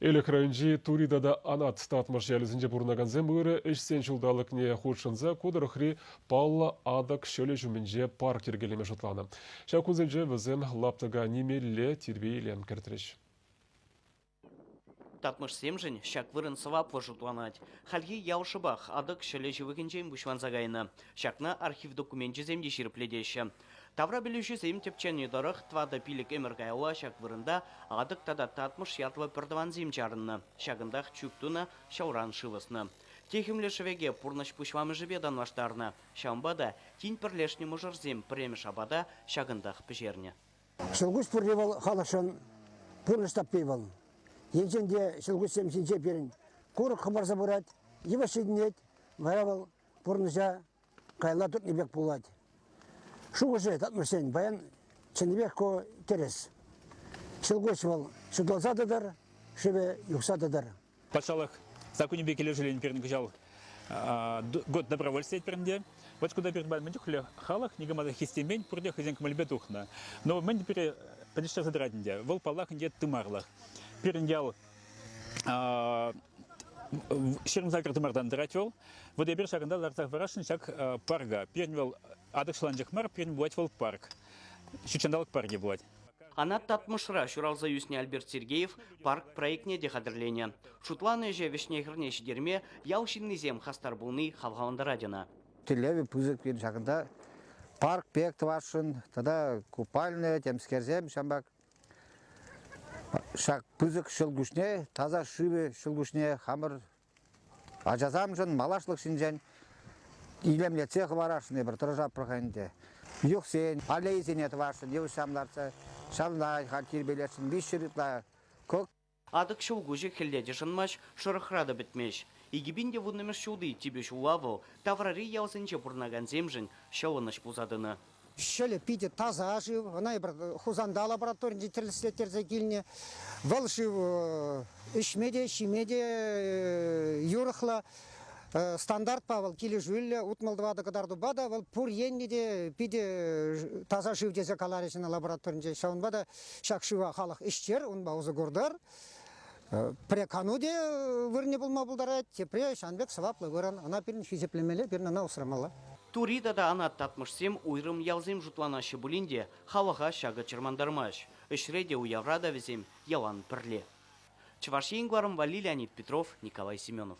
Элӗк районӗнчи Тури тата Анат Татмӑш ялӗсенче пурӑнакансем ырӑ ӗҫсен ҫулталӑкне хутшӑнса ку тӑрӑхри паллӑ Атӑк ҫӑлӗ ҫумӗнче парк йӗркелеме шутланӑ. Ҫак кунсенче вӗсем лаптӑка нимелле тирпей-илем кӗртрӗҫ. Татмӑшсемшӗн ҫак вырӑн сӑваплӑ шутланать. Хальхи ял шӑпах Атӑк ҫӑлӗ ҫывӑхӗнчен пуҫланса кайнӑ. Ҫакна архив докуменчӗсем те ҫирӗплетеҫҫӗ. Таврапӗлӳҫӗсем тӗпченӗ тӑрӑх, тӑватӑ-пилӗк ӗмӗр каялла ҫак вырӑнта Атӑк тата Татмӑш ятлӑ пӗртӑвансем чарӑннӑ. Ҫакӑнтах чӳк тунӑ, ҫӑлран шыв ӑснӑ. Техӗмлӗ шӗвеке пурнӑҫ пуҫламӑшӗпе танлаштарнӑ. Ҫавӑнпа та тин пӗрлешнӗ мӑшӑрсем пӗрремӗш апата ҫакӑнтах пӗҫернӗ. Ҫӑлкуҫ пурри вӑл халӑхшӑн пурнӑҫ таппи вӑл. Енчен те ҫӑлкуҫсем ҫинче пирӗн курӑк хӑпарса пырать, йывӑҫ ҫитӗнет, вара вӑл пурнӑҫа каялла туртнӑ пек пулать. Шухӑшӗ татмӑшсен паян чӑннипех ку тӗрӗс. Ҫӑлкуҫ вӑл ҫуталса тӑтӑр, шывӗ юхса тӑтӑр. Патшалӑх саккунӗпе килӗшӳллӗн пирӗн кӑҫал год добровольства тетпӗр ӗнтӗ. Вот кунта пирӗн мӗн чухлӗ халӑх никама та хистемен, пурте хӑйсен кӑмӑлӗпе тухнӑ. Но мӗн пире пӗтӗҫтерсе тӑрать ӗнтӗ, вӑл, паллах, ӗнтӗ тымарлӑх. Пирӗн ял 28 тымартан тӑрать вӑл. Вот эпир ҫакӑнта ларса хӑварасшӑн ҫак парка. Пирӗн вӑл Атӑкҫӑланчӑк мар, пирӗн пулать вӑл парк. Ҫутҫанталӑк паркӗ пулать. Анат Татмӑшра ҫуралса ӳснӗ Альберт Сергеев парк проектне те хатӗрленӗ. Шутланӑ ӗҫе вӗҫне-хӗрне ҫитерме ял ҫыннисем хастар пулни хавхалантарать ӑна. Тӗллевӗ пысӑк пирӗн ҫакӑнта парк пек тӑвасшӑн тата купальня, темскерсем ҫамрӑк ҫак пысӑк ҫӑлкуҫне, таса шывӗ ҫӑлкуҫне хамӑр ачасемшӗн малашлӑх ҫинчен илемлетсе хӑварасшӑн эпир тӑрӑшатпӑр-ха ӗнтӗ. Юхсен, аллейисене тӑвасшӑн, йывӑҫсем лартса, ҫавна халь тирпейлесшӗн 300 ытла кӑк. Атӑк ҫӑлкуҫӗ хӗлле те шӑнмасть, шӑрӑхра та пӗтмест. 2010-мӗш ҫулти типӗ ҫулла вӑл таврари ялсенче пурӑнакансемшӗн ҫӑлӑнӑҫ пулса тӑнӑ. Ҫӑлӗ питӗ таса шыв. Ӑна эпир Хусанта лабораторинче тӗрӗслеттерсе килнӗ. Вӑл шыв ӗҫме те, ҫиме те юрӑхлӑ. Стандартпа вӑл килӗшӳллӗ, 64 кӑтартупа та вӑл пур енне те питӗ таса шыв тесе каларӗҫ ӑна лабораторинче. Ҫавӑнпа та ҫак шыва халӑх ӗҫчер, унпа усӑ куртӑр. Пӗре кану те вырӑнӗ пулма пултарать, тепре ҫавӑн пек сӑваплӑ вырӑн. Ӑна пирӗн хисеплемелле, пирӗн ӑна усрамалла. Тури тата Анат Татмӑшсем уйрӑм ялсем шутланаҫҫӗ пулин те халӑха ҫакӑ чӑрмантармасть. Ӗҫре те, уявра та вӗсем ялан пӗрле. Чӑваш Ен кӑларӑм валли Леонид Петров, Николай Семенов.